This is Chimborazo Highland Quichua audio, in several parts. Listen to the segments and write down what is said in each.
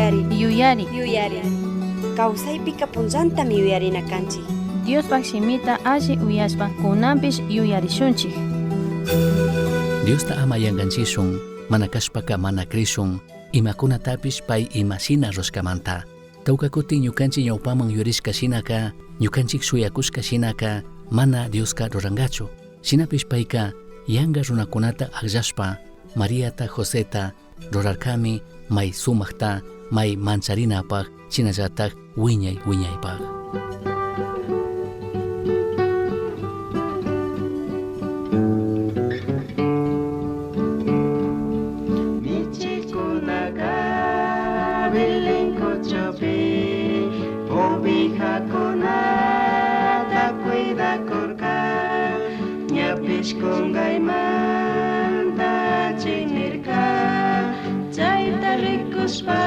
Yuyari. Yuyari. Yuyari. Kawsaypika punllantami yuyarina kanchik. Diospaj shimita alli uyashpa kunanpish yuyarishunchik. Diosta ama yanganchishun, mana kashpaka mana krishun, imakunatapish pay ima shina rurashkamanta. Tawka kutin ñukanchik ñawpaman yurishka shinaka, ñukanchik shuyakushka shinaka, mana Dioska rurankachu. Shinapish payka yanga runakunata akllashpa, Mariata, Joseta rurarkami may sumakta, may mancharinapak, shinallatak wiñay wiñaypak. Michikunaca Belén cochopi Ovijacunata cuidakurka Ñapish kungaymanta chinirka Chayta rikushpa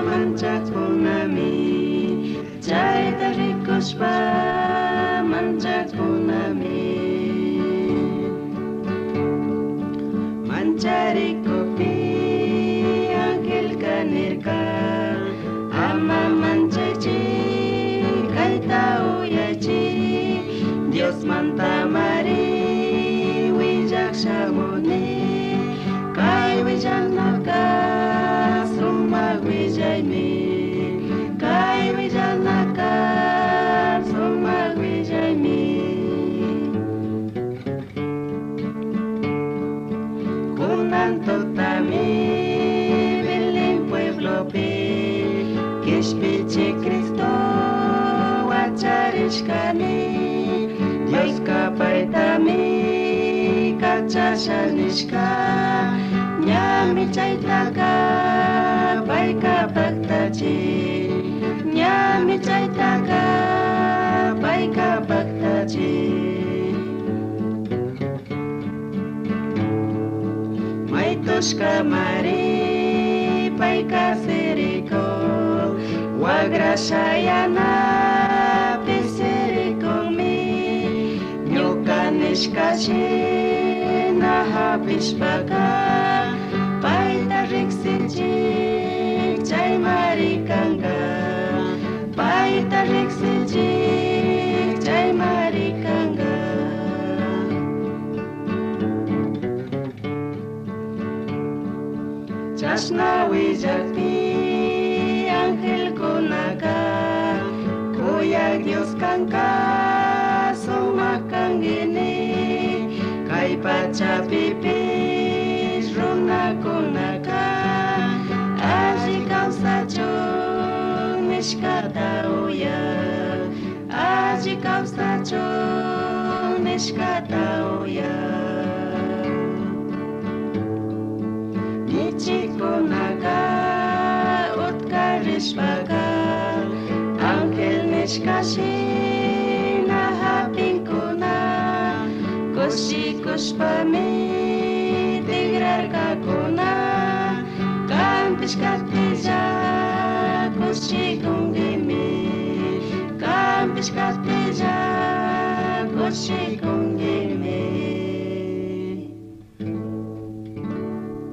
manchakunami Chayta rikushpa manchakunami Mancharikupi angelka nirka Ama manchaychi kayta uyaychi Diosmanta mari willak shamuni Kay willanaka sumak willaymi Kay willanaka sumak willaymi Kunan tutami Belén pueblopi Kishpichi Cristo wacharishkani Dioska paytami kachasha nishka Ñami chaytaka payka paktachi Ñami chaytaka payka paktachi Maytushka mari payka siriko Wagra shayanapi sirikumi Ñuka nishka shina hapishpaka Payta riksichik chaymari kanka Payta riksichik chaymari kanka Chashna willakpi angelkunaka Kuyak Dios kanka sumak kankini Kay pachapipish runakunaka Alli kawsachun nishkata uyak Alli kawsachun nishkata uyak Michikunaka utka rishpaka Angel nishka shina hapinkuna Kushikushpami tigrarkakuna Kanpish katilla kushikunkimi Kanpish katilla kushikunkimi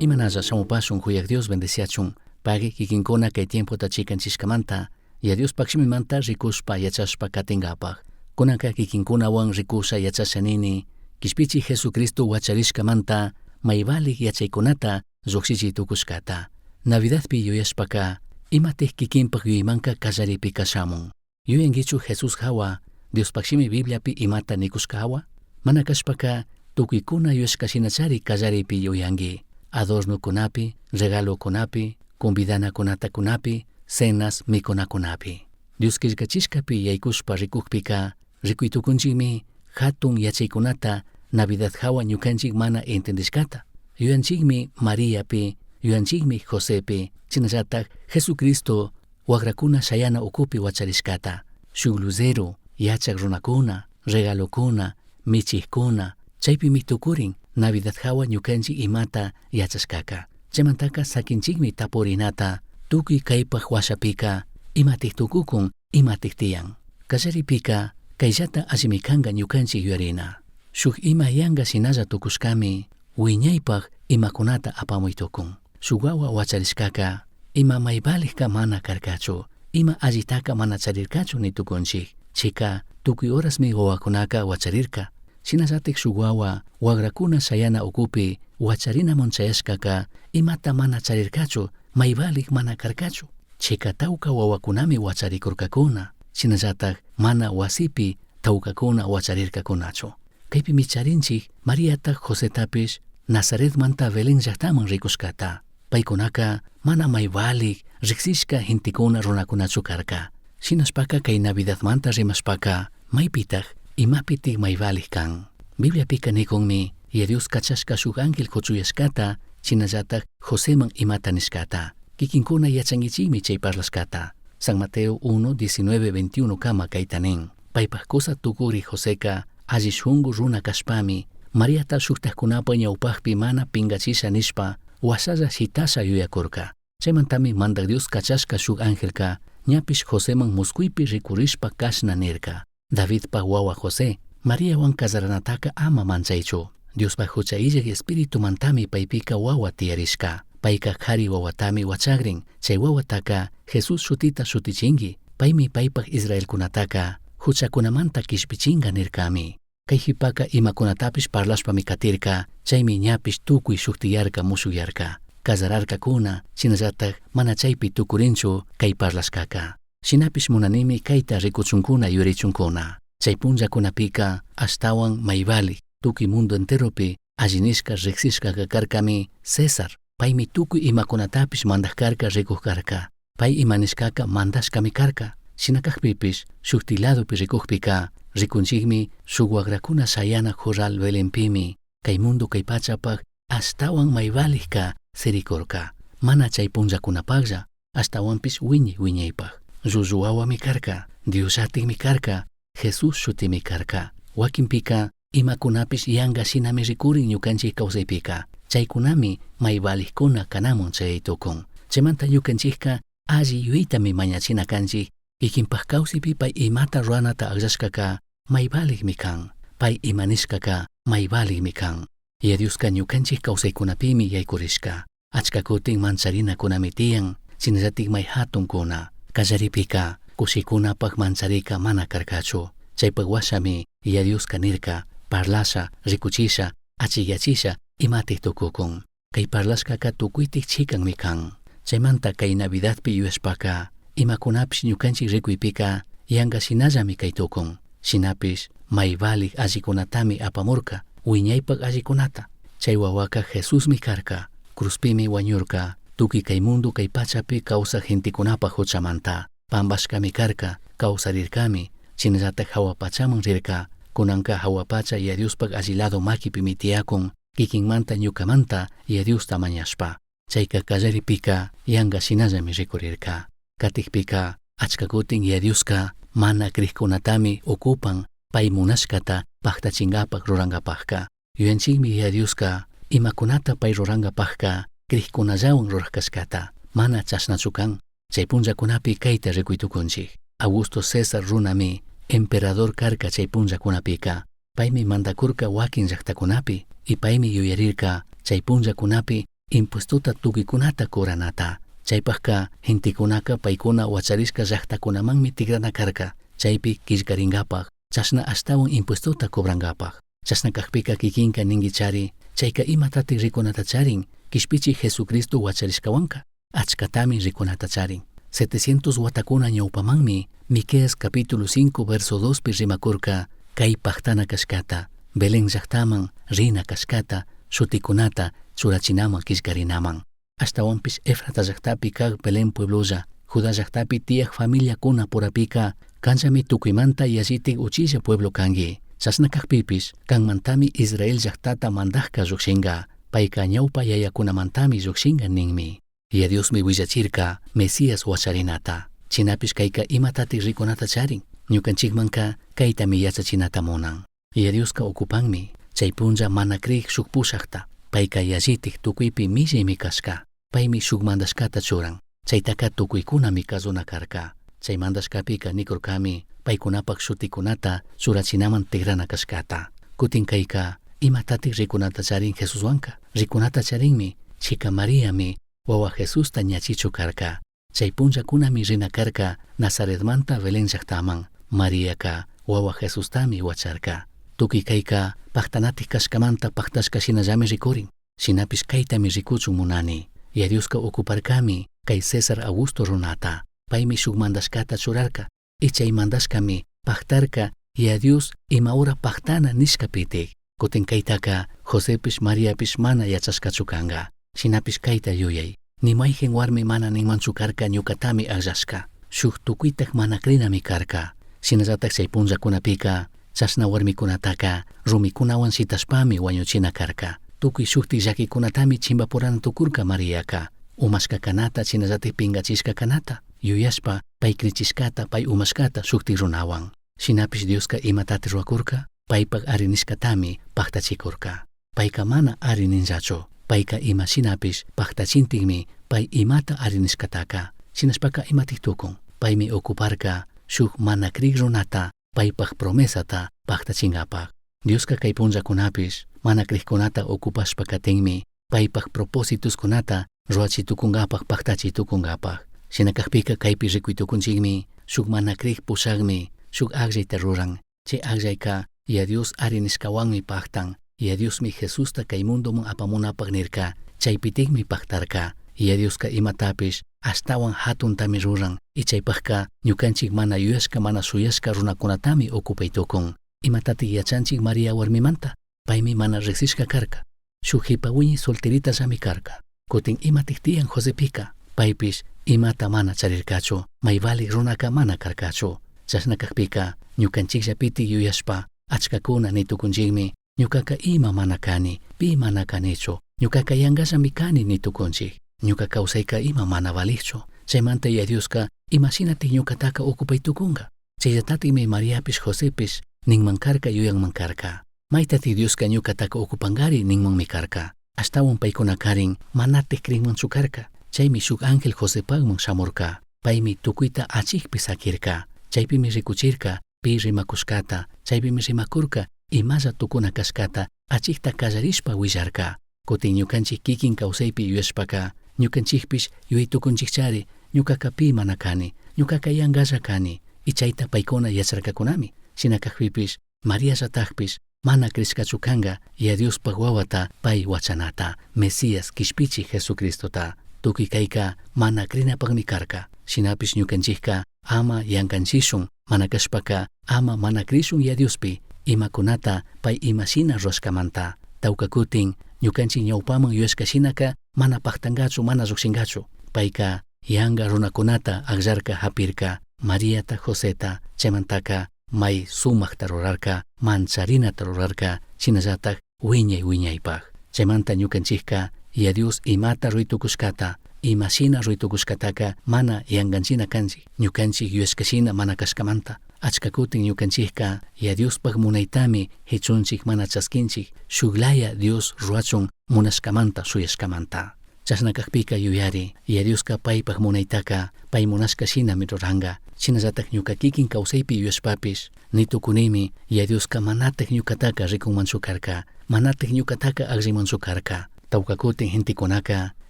Imanalla shamupashun huyak Dios bendeciachun, pagui kikinkuna kay tiempota chikanchishkamanta, ya Dios pakshimimanta rikushpa yachashpa katingapaj. Kunanka kikinkunawan rikusha yachasha nini, kishpichi Jesucristo wacharishkamanta maybalik yachaykunata llukshichi tukushkata. Navidadpi yuyashpaka, imatij kikinpak yuyaymanka kallaripi kashamun. Yuyankichu Jesús hawa, Dios pakshimi Bibliapi imata nikushka hawa? Mana kashpaka, tukuykuna yuyashka shinachari kallaripi yuyanki. Adornokunapi, regalokunapi, convidanakunatakunapi, cenas mikunakunapi. Dios killkachishkapi yaykushpa rikukpika, rikuytukunchikmi hatun yachaykunata Navidad hawa ñukanchik mana entendishkata. Yuyanchikmi Mariapi, yuyanchikmi Josepi, shinallatak Jesucristo wagrakuna shayana ukupi wacharishkata. Shuk lucero, yachak runakuna, regalokuna, michikkuna, chaypimi tukurin Navidad hawa ñukanchik imata yachashkaka. Chaymantaka sakinchikmi tapurinata tukuy kaypak washapika imatik tukukun imatik tiyan. Kallaripika kayllata allimi kanka ñukanchik yuyarina. Shuk ima yanka shinalla tukushkami wiñaypak imakunata apamuy tukun. Shuk wawa wacharishkaka Ima may valijka mana karkachu, ima allitaka mana charirkachu ni tukunchik. Chika tukuy horasmi wawakunaka wacharirka. Shinallatik shuk wawa wagrakuna shayana ukupi wacharinaman chayashkaka imata mana charirkachu, may valij mana karkachu. Chika tawka wawakunami wacharikurkakuna. Shinallatak mana wasipi tawkakuna wacharirkakunachu. Kaypimi charinchik Mariata Josetapish Nazaretmanta Belén llaqtaman rikushkata. Paykunaka mana may valik riqsishka gentekuna runakunachu karka. Shinashpaka kay Navidadmanta rimashpaka maypitaq imapitik may valik kan. Bibliapika nikunmi Yaya Dios kachashka shuk ángel kuchuyashkata shinallatak Joseman imata nishkata. Kikinkuna yachankichikmi chay parlashkata. San Mateo 1, 19, 21 kama kayta nin. Paypaj kusa tukuri Joseka alli shunku runa kashpami Mariata shuktajkunapa ñawpakpi mana pinkachisha nishpa washalla shitasha yuyakurka. Chaymantami Mandak Dios kachashka shuk angelka ñapish Joseman muskuypi rikurishpa kashna nirka. Davidpa wawa José, Mariawan kasaranataka ama manchaychu. Diospaj hucha illak espiritumantami paypika wawa tiyarishka. Payka kari wawatami wachagrin. Chay wawataka Jesús shutita shutichinki. Paymi paypaj Israelkunataka huchakunamanta kishpichinga nirkami. Kay hipaka imakunatapish parlashpami katirka, chaymi ñapish tukuy shuktiyarka mushuyarka. Kasararkakuna, shinallatak mana chaypi tukurinchu kay parlashkaka. Shinapish munanimi kayta rikuchunkuna yurichunkuna. Chay punllakunapika ashtawan maybali tukuy mundo enteropi allinishka riqsishkaka karkami César. Paymi tukuy imakunatapish mandak karka rikuq karka. Pay ima nishkaka mandashkami karka. Shina kakpipish shukti ladopi rikukpika rikunchikmi shuk wagrakuna shayana corral Belenpimi kay mundo kay pachapaj ashtawan mayvalijka sirikurka. Mana chay punllakunapajlla ashtawanpish wiñay wiñaypaj. Llullu wawami karka, Diosllatikmi karka, Jesús shutimi karka. Wakinpika imakunapish yanka shinami rikurin ñukanchik kawsaypika. Chaykunami may valijkuna kanamun chay tukun. Chaymanta ñukanchikka alli yuyaytami mañachina kanchik kikinpaj kawsaypi pay imata ruranata akllashkaka may valijmi kan. Pay ima nishkaka may valijmi kan. Yaya Dioska ñukanchik kawsaykunapimi yaykurishka. Achka kutin mancharinakunami tiyan, shinallatik may hatunkuna. Kallaripika kushikunapaj mancharika mana karkachu. Chaypak washami Yaya Dioska nirka, parlasha, rikuchisha, achikyachisha imatik tukukun. Kay parlashkaka tukuytik chikanmi kan. Chaymanta kay Navidadpi yuyashpaka imakunapish ñukanchik rikuypika yanka shinallami kay tukun. Shinapish may valik allikunatami apamurka, wiñaypak allikunata. Chay wawaka Jesusmi karka, cruzpimi wañurka, tukuy kay mundo kay pachapi kawsaq gentekunapaj huchamanta. Pampashkami karka, kawsarirkami, shinallatak hawa pachaman rirka, kunanka hawa pacha Yaya Diospaj alli lado makipimi tiyakun, kikinmanta ñukamanta Yaya Diosta mañashpa. Chayka kallaripika yanka shinallami rikurirka. Katikpika achka kutin Yaya Dioska mana krikkunatami ocupan pay munashkata paktachinkapak rurankapajka. Yuyanchikmi Yaya Dioska imakunata pay rurankapajka krikkunallawan rurak kashkata, mana chashnachu kan. Chay punllakunapi kayta rikuytukunchik. Augusto César runami emperador karka chay punllakunapika. Paymi mandakurka wakin llaqtakunapi y paymi yuyarirka chay punllakunapi impuestota tukuykunata cobranata. Chaypajka gentekunaka paykuna wacharishka llaqtakunamanmi tikrana karka, chaypi killkarinkapaj, chashna ashtawan impuestota cobrankapaj. Chashna kakpika kikinka ninkichari, chayka imatatik rikunata charin, kishpichik Jesucristo wacharishkawanka, achkatami rikunata charin. 700 watakuna ñawpamanmi Miqueas capítulo 5 verso 2 pi rimakurka kay paktana kashkata, Belén llaqtaman rina kashkata, shutikunata churachinaman killkarinaman. Ashtawanpish Efrata llaqtapi kaq Belén pueblolla, Judá llaqtapi tiyaq familiakuna purapika kanllami tukuymanta yallitik uchilla pueblo kanki. Chashna kakpipish kanmantami Israel llaqtata mandajka llukshinka, payka ñawpa yayakunamantami llukshinka ninmi. Yaya Diosmi willachirka Mesías wacharinata. Shinapish kayka imatatik rikunata charin, ñukanchikmanka kaytami yachachinata munan. Yaya Dioska ocupanmi, chay punlla mana krik shuk pushakta, payka yallitik tukuypi millaymi kashka, paymi shuk mandashkata churan, chaytaka tukuykunami kasuna karka. Chay mandashkapika nikurkami paykunapak shutikunata churachinaman tikrana kashkata. Kutin kayka imatatik rikunata charin Jesuswanka, rikunata charinmi, chika Mariami Wawa Jesusta ñachichu karka. Chay punllakunami rina karka Nazaretmanta Belén llaktaman. Mariaka wawa Jesustami wacharka. Tukuy kayka paktanatik kashkamanta paktashka shinallami rikurin. Shinapish kaytami rikuchun munani. Yaya Dioska ocuparkami kay César Augusto runata. Paymi shuk mandashkata churarka. Y chay mandashkami paktarka Yaya Dios ima hora paktana nishkapitik. Kutin kaytaka Josepish Mariapish mana yachashkachu kanka. Shinapish kayta yuyay. Ni mayjin warmi mana ninmanchu karka ñukatami akllashka. Shuk tukuytak mana crinami karka. Shinallatak chay punllakunapika chashna warmikunataka rumikunawan shitashpami wañuchina karka. Tukuy shukti llakikunatami chimbapurana tukurka Mariaka. Umashka kanata shinallatik pinkachishka kanata. Yuyashpa pay krichishkata pay umashkata shukti runawan. Shinapish Dioska imatati rurakurka? Paypak ari nishkatami paktachikurka. Payka mana ari ninllachu. Payka ima shinapish paktachintikmi pay imata ari nishkataka. Shinashpaka imatik tukun. Paymi ocuparka shuk mana krik runata paypak promesata paktachinkapak. Dioska kay punllakunapish mana krikkunata ocupashpa katinmi paypak propósitoskunata ruwachi tukunkapak paktachi tukunkapak. Shina kakpika kaypi rikuy tukunchikmi shuk mana krik pushakmi shuk akllayta ruran. Chay akllayka Yaya Dios ari nishkawanmi paktan. Yaya Diosmi Jesusta kay mundoman apamunapak nirka. Chaypitikmi paktarka. Yaya Dioska imatapish ashtawan hatuntami ruran. Y chaypakka ñukanchik mana yuyashka mana shuyashka runakunatami ocupay tukun. Imatatik yachanchik Maria warmimanta? Paymi mana riksishka karka. Shuk jipa wiñay solteritallami karka. Kutin imatik tiyan Josepika? Paypish imata mana charirkachu, may valik runaka mana karkachu. Chashna kakpika ñukanchikllapiti yuyashpa achkakuna nitukunchikmi ñukaka ima mana kani, pi mana kanichu, ñukaka yankallami kani nitukunchik. Ñuka kawsayka ima mana valikchu. Chaymanta Yaya Dioska imashinatik ñukataka ocupay tukunka. Chayllatatikmi Mariapish Josepish ninman karka yuyanman karka. Maytatik Dioska ñukataka ocupankari ninmanmi karka. Ashtawan paykunakarin manatik crinmanchu karka. Chaymi shuk ángel Josepakman shamurka. Paymi tukuyta achikpi sakirka. Chaypimi rikuchirka pi rimakushkata, chaypimi rimakurka imalla tukuna kashkata achikta kallarishpa willarka. Kutin ñukanchik kikin kawsaypi yuyashpaka ñukanchikpish yuyay tukunchikchari ñukaka pi mana kani, ñukaka yankalla kani. Y chayta paykuna yacharkakunami. Shina kakpipish Mariallatakpish mana crishkachu kanka Yaya Diospak wawata pay wachanata, Mesías kishpichik Jesucristota. Tukuy kayka mana crinapakmi karka. Shinapish ñukanchikka ama yankanchishun, mana kashpaka ama mana crishun Yaya Diospi imakunata pay imashina rurashkamanta. Tawka kutin ñukanchik ñawpaman yuyashka shinaka mana paktankachu, mana llukshinkachu. Payka yanka runakunata akllarka hapirka, Mariata, Joseta, chaymantaka may sumakta rurarka, mancharinata rurarka, shinallatak wiñay wiñaypak. Chaymanta ñukanchikka Yaya Dios imata ruray tukushkata, imashina ruray tukushkataka mana yankanchina kanchik, ñukanchik yuyashkashina mana kashkamanta. Achka kutin ñukanchikka Yaya Diospak munaytami hichunchik mana chaskinchik, shuklaya Dios rurachun munashkamanta shuyashkamanta. Chashna kakpika yuyari, Yaya Dioska paypak munaytaka pay munashka shinami ruranka. Shinallatak ñuka kikin kawsaypi yuyashpapish nitukunimi Yaya Dioska manatak ñukataka rikunmanchu karka, manatak ñukataka akllimanchu karka. Tawka kutin gentekunaka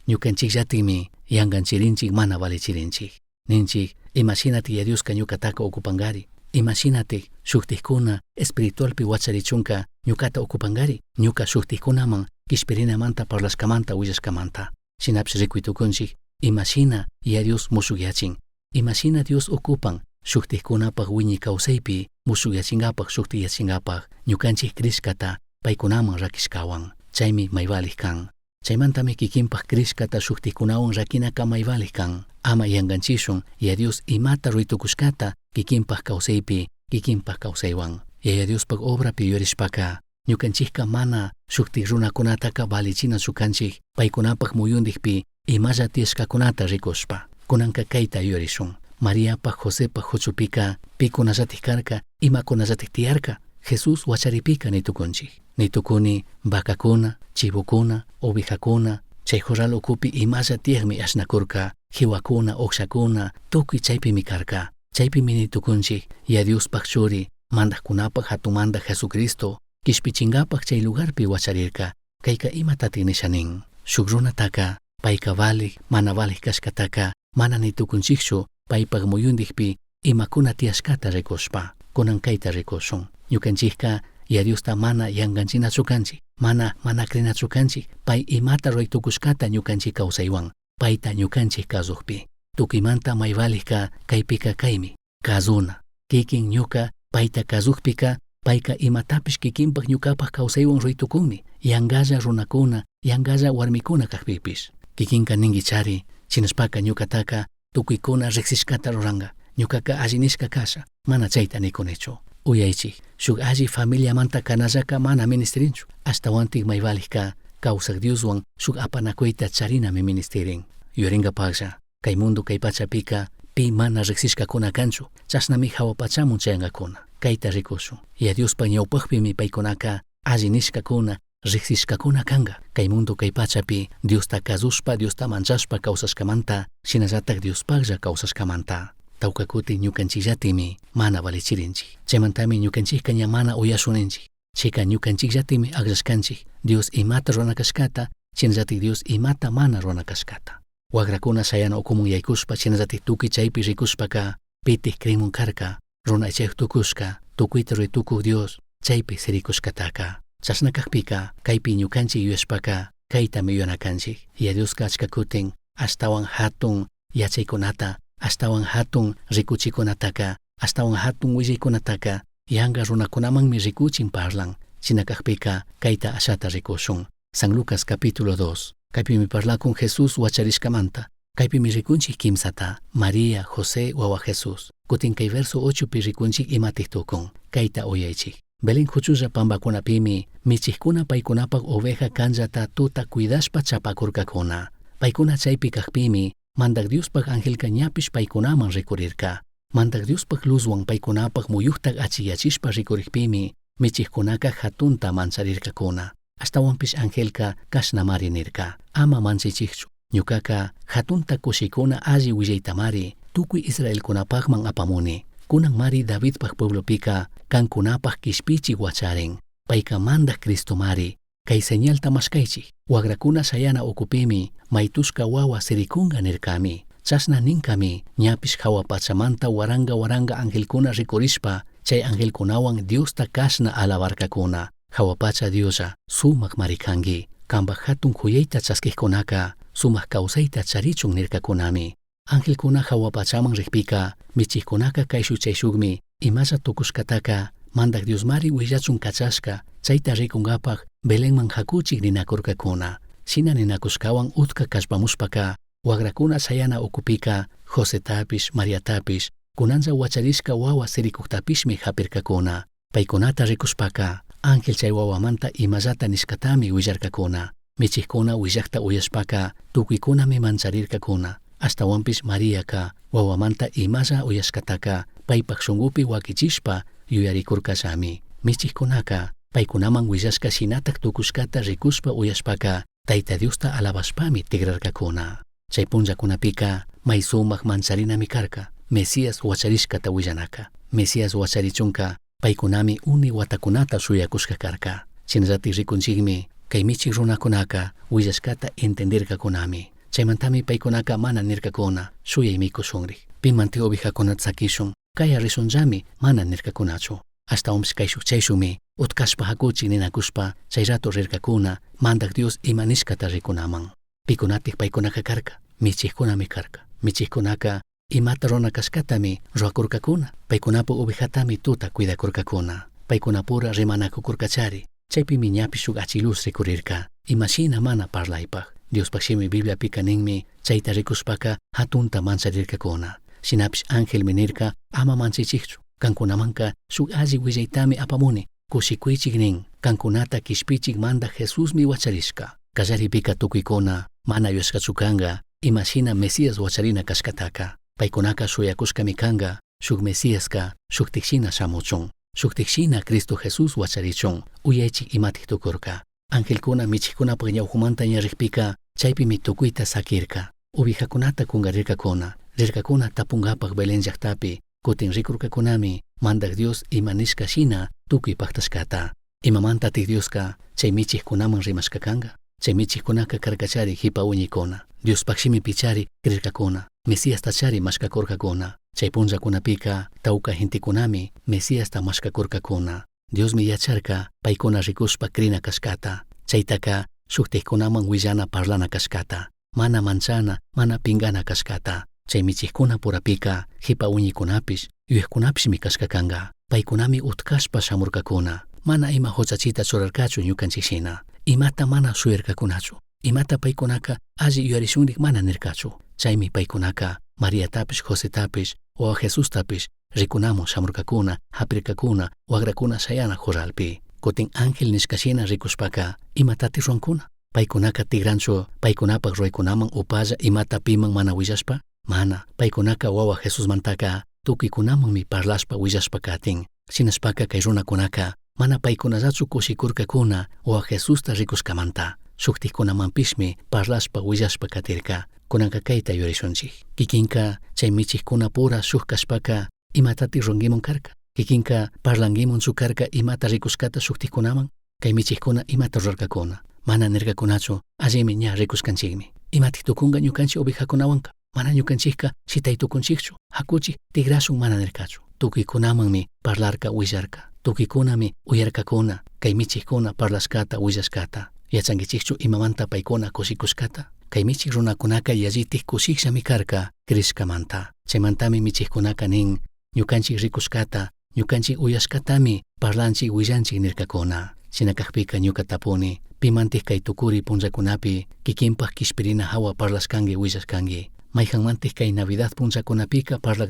ñukanchikllatikmi yankanchirinchik mana valichirinchik. Ninchik imashinatik Yaya Dioska ñukataka ocupankari, imashinatik shuktikkuna espiritualpi wacharichunka ñukata ocupankari, ñuka shuktikkunaman kishpirinamanta parlashkamanta willashkamanta. Shinapish rikuy tukunchik imashina Yaya Dios mushukyachin, imashina Dios ocupan shuktikkunapak wiñay kawsaypi mushukyachinkapak shuktiyachinkapak ñukanchik crishkata paykunaman rakishkawan. Chaymi may valik kan. Chaymantami kikinpak crishkata shuktikkunawan rakinaka may valik kan. Ama yankanchishun Yaya Dios imata ruray tukushkata kikinpak kawsaypi kikinpak kawsaywan. Yaya Diospak obrapi yuyarishpaka ñukanchikka mana shuktik runakunataka valichinachu kanchik paykunapak muyundikpi imalla tiyashkakunata rikushpa. Kunanka kayta yuyarishun. Mariapak Josepak huchupika pikunallatik karka, imakunallatik tiyarka, Jesús wacharipika nitukunchik. Nitukuni vacakuna, chivokuna, ovejakuna, chay jorral ukupi imalla tiyakmi ashnakurka, jiwakuna, ukshakuna, tukuy chaypimi karka. Chaypimi nitukunchik, Yaya Diospak churi, mandakkunapak hatunmanta Jesucristo, kishpichinkapak chay lugarpi wacharirka. Kayka imatatik nisha nin. Shuk runataka Paica valij, mana valij cashcataca mana ni tucunchijchu paipaj muyundijpi imakuna tiyashcata ricushpa. Cunan caita ricushun. Ñucanchijca Yaya Diosta mana yanganchinachu canchij, mana mana crinachu canchij, pai imata rurai tucushcata ñucanchij causaihuan, paita ñucanchij cazujpi. Tucuimanta may valijca caipica caimi, cazuna. Kikin ñuca paita cazujpica, paica imatapish kikinpaj ñucapaj causaihuan rurai tucunmi, yangalla runacuna, yangalla huarmicuna cajpipish. Kikinca ninguichari, shinashpaca ñucataca tucuicuna rijsishcata ruranga, ñucaca alli nishca casha, mana chaita nicunichu. Uyaichij, shuk alli familiamanta canallaca mana ministirinchu, ashtahuantik may valijca causaj Dioshuan shuk apanacuita charinami ministirin. Yuyaringapajlla, cai mundo cai pachapica pi mana rijsishcacuna canchu, chashnami jahua pachamun chayangacuna. Caita ricushun. Yaya Diospaj ñaupajpimi paicunaca alli nishcacuna, rijsishcacuna canga. Cai mundo cai pachapi Diosta cazushpa, Diosta manchashpa causashcamanta, shinallataj Diospajlla causashcamanta. Tauca cutin ñucanchillatimi mana valichirinchij. Chaimantami ñucanchijca ña mana uyashun ninchij. Chaica ñucanchillatimi agllashcanchij Dios imata rurana cashcata, shinallataj Dios imata mana rurana cashcata. Huagracuna shayana ucuman yaicushpa, shinallataj tucui chaipi ricushpaca, pitij crinmun carca, runa aichayuj tucushca, tucuita rurai tucuj Dios, chaipi siricushcataca. Chashna cajpica, caipi ñucanchij yuyashpaca, caitami yuyana canchij. Yaya Diosca achca cutin, ashtahuan jatun yachaicunata, ashtahuan jatun ricuchicunataca, ashtahuan jatun huillaicunataca, yanga runacunamanmi ricuchin parlan. Shina cajpica, caita ashata ricushun. San Lucas capítulo 2. Caipimi parlacun Jesús huacharishcamanta. Caipimi ricunchij quimsata, María, José, huahua Jesús. Cutin cai verso 8 pi ricunchij imatij tucun. Caita uyaichij. Belén juchulla pambacunapimi, michijcuna paicunapaj oveja canllata tuta cuidashpa chapacurcacuna. Paicuna chaipi cajpimi, Mandaj Diospaj angelca ñapish paicunaman ricurirca. Mandaj Diospaj luzhuan paicunapaj muyujta achijyachishpa ricurijpimi, michijcunaca jatunta mancharircacuna. Ashtahuanpish angelca cashnamari nirca: Ama manchaichijchu, ñucaca jatunta cushicuna alli huillaitamari tucui israelcunapajman apamuni. Cunanmari Davidpaj pueblopica cancunapaj quishpichij huacharin. Paica Mandaj Cristomari. Cai señalta mashcaichij, huagracuna shayana ucupimi maitushca huahua siricunga nircami. Chashna nincami ñapish jahua pachamanta huaranga huaranga angelcuna ricurishpa, chai angelcunahuan Diosta cashna alabarcacuna. Jahua pacha Dioslla, sumajmari cangui. Cambaj jatun juyaita chasquijcunaca sumaj causaita charichun nircacunami. Angelcuna jahua pachaman rijpica, michijcunaca caishuj chaishujmi imalla tucushcataca Mandaj Diosmari huillachun cachashca, chaita ricungapaj Belenman jacuchij ninacurcacuna. Shina ninacushcahuan utca callpamushpaca, huagracuna shayana ucupica Josetapish, Mariatapish, cunanlla huacharishca huahua siricujtapishmi japircacuna. Paicunata ricushpaca, ángel chai huahuamanta imallata nishcatami huillarcacuna. Michijcuna huillajta uyashpaca, tucuicunami mancharircacuna. Ashtahuanpish Mariaca, huahuamanta imalla uyashcataca, paipaj shungupi huaquichishpa yuyaricurcallami. Michijcunaca, paicunaman huillashca shinataj tucushcata ricushpa uyashpaca, Taita Diosta alabashpami tigrarcacuna. Chai punllacunapica, mai sumaj mancharinami carca, Mesías huacharishcata huillanaca. Mesías huacharichunca, paicunami uni huatacunata shuyacushca carca. Shinallataj ricunchijmi, cai michij runacunaca huillashcata entendircacunami. Chaimantami paicunaca mana nircacuna, shuyai micushunrij. Pimanti ovejacunata saquishun, caya rishunllami mana nircacunachu. Ashtahuanpish caishuj chaishujmi, utcashpa jacuchij ninacushpa, chai rato rircacuna, Mandaj Dios ima nishcata ricunaman. Picunataj paicunaca carca? Michijcunami carca. Michijcunaca imata rurana cashcatami ruracurcacuna. Paicunapaj ovejatami tuta cuidacurcacuna. Paicunapura rimanacucurcachari. Chaipimi ñapish shuj achi luz ricurirca. Ima shina mana parlaipaj. Diospaj shimi Bibliapica ninmi, chaita ricushpaca jatunta mancharircacuna. Shinapish angelmi nirca, ama manchaichijchu. Cancunamanca shuj alli huillaitami apamuni. Cushicuichij nin, cancunata quishpichij Mandaj Jesusmi huacharishca. Callaripica tucuicuna mana yuyashcachu canga, ima shina Mesías huacharina cashcataca. Paicunaca shuyacushcami canga, shuj Mesiasca shujtij shina shamuchun. Shujtij shina Cristo Jesús huacharichun. Uyaichij imatij tucurca. Angelcuna michijcunapaj ñaupajmanta ña rijpica, chaipimi tucuita saquirca. Ovejacunata cungarircacuna. Rircacuna tapungapaj Belén llajtapi, cutin ricurcacunami, Mandaj Dios ima nishca shina tucui pajtashcata. Imamantataj Diosca chai michijcunaman rimashca canga? Chai michijcunaca carcachari jipa huiñaicuna. Diospaj shimipichari crircacuna. Mesiastachari mashcacurcacuna. Chay punllakunapika tawka gentecunami Mesiasta mashcacurcacuna. Diosmi yacharca paicuna ricushpa crina cashcata. Chaytaka shuktikkunaman willana parlana cashcata. Mana manchana, mana pingana cashcata. Chay michijkuna purapika jipa uñikunapish, yuyajkunapishmi cashkakanga. Paykunami utkashpa shamurkakuna. Mana ima huchachita churarkachu ñukanchik shina. Imata mana shuyarkakunachu. Imata paykunaka alli yuyarishunrik mana nirkachu. Chaymi paykunaka Mariatapish, Josetapish, wawa Jesustapish rikunamun shamurkakuna, hapirkakuna, wagrakuna shayana corralpi. Kutin ángel nishkashina rikushpaka imatati ruwankuna. Paykunaka tigranchu paykunapak ruwaykunaman upalla imata piman mana willashpa? Mana, paykunaka wawa Jesusmantaka tukuykunamanmi parlashpa willashpa katin. Shinashpaka kay runakunaka mana paykunallachu kushikurkakuna wawa Jesusta rikushkamanta. Shuktikkunamanpishmi parlashpa willashpa katirka. Kunanka kayta yuyarishunchik. Kikinka chay michikkunapura shuk kashpaka imatati ruwankiman karka. Kikinka parlankimanchu karka imata rikushkata shuktikkunaman. Kay michikkuna imata rurarkakuna. Mana nirkakunachu allimi ña rikushkanchikmi. Imatik tukunka ñukanchik ovejakunawanka. Mana ñukanchikka shitay tukunchikchu. Hakuchik tigrashun mana nirkachu. Tukuykunamanmi parlarka willarka. Tukuykunami uyarkakuna kay michikkuna parlashkata willashkata. Yachankichikchu imamanta paykuna kushikushkata. Kay michik runakunaka yallitik kushikllami karka crishkamanta. Chaymantami michikkunaka nin ñukanchik rikushkata, ñukanchik uyashkatami parlanchik willanchik nirkakuna. Shina kakpika ñuka tapuni, pimantik kay tukuri punllakunapi kikinpak kishpirina hawa parlashkanki willashkanki. Mayhanmantik kay Navidad punllakunapika parlakri.